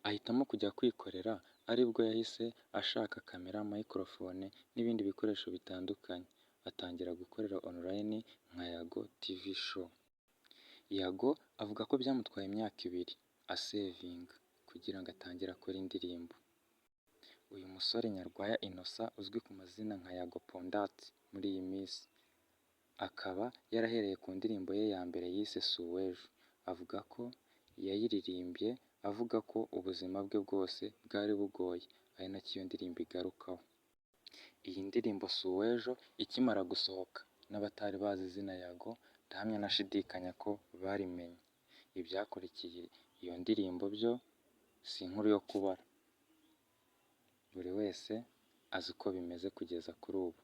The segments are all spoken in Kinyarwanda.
Ahitamo kujya kwikorera, aribwo yahise ashaka camera, microphone n'ibindi bikoresho bitandukanye, atangira gukorera online nka Yago TV Show. Yago avuga ko byamutwaye imyaka 2 asevinga kugira ngo atangire akore indirimbo. Uyu musore Nyarwaya Innocent uzwi ku mazina nka Yago Pon Dat muri iyi minsi, akaba yarahereye ku ndirimbo ye ya mbere yise Suwejo, avuga ko yayiririmbye avuga ko ubuzima bwe bwose bwari bugoye, ari nacyo iyo ndirimbo igarukaho. Iyi ndirimbo Suwejo ikimara gusohoka n'abatari bazi izina Yago ndahamya ntashidikanya ko barimenye. Ibyakurikiye iyo ndirimbo byo si inkuru yo kubara, buri wese azi uko bimeze kugeza kuri ubu,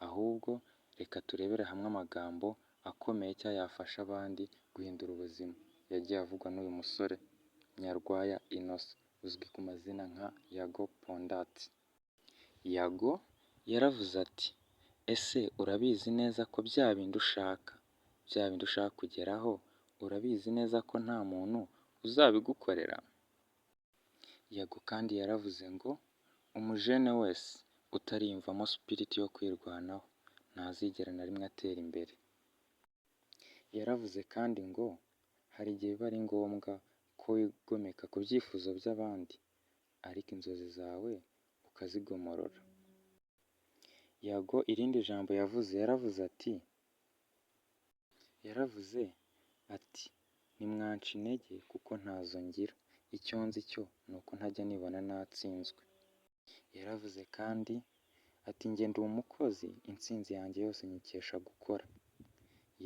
ahubwo reka turebere hamwe amagambo akomeye cyangwa yafasha abandi guhindura ubuzima yagiye avugwa n'uyu musore Nyarwaya Innocent uzwi ku mazina nka Yago Pon Dat. Yago yaravuze ati: "Ese urabizi neza ko bya bindi ushaka, bya bindi ushaka kugeraho, urabizi neza ko nta muntu uzabigukorera?" Yago kandi yaravuze ngo umujene wese utariyumvamo spirit yo kwirwanaho ntazigera na rimwe atera imbere. Yaravuze kandi ngo hari igihe biba ari ngombwa ko wigomeka ku byifuzo by'abandi ariko inzozi zawe ukazigomorora. Yago irindi jambo yavuze, yaravuze ati: "Ntimwanca intege kuko ntazo ngira, icyo nzi cyo ni uko ntajya nibona natsinzwe." Yaravuze kandi ati: "Njye ndi umukozi, intsinzi yanjye yose nyikesha gukora."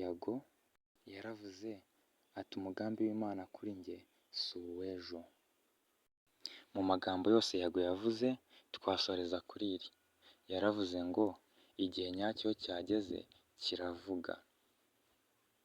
Yago yaravuze ati: "Umugambi w'Imana kuri njye si uw'ejo." Mu magambo yose Yago yavuze twasoreza kuri iri, yaravuze ngo igihe nyacyo iyo cyageze kiravuga.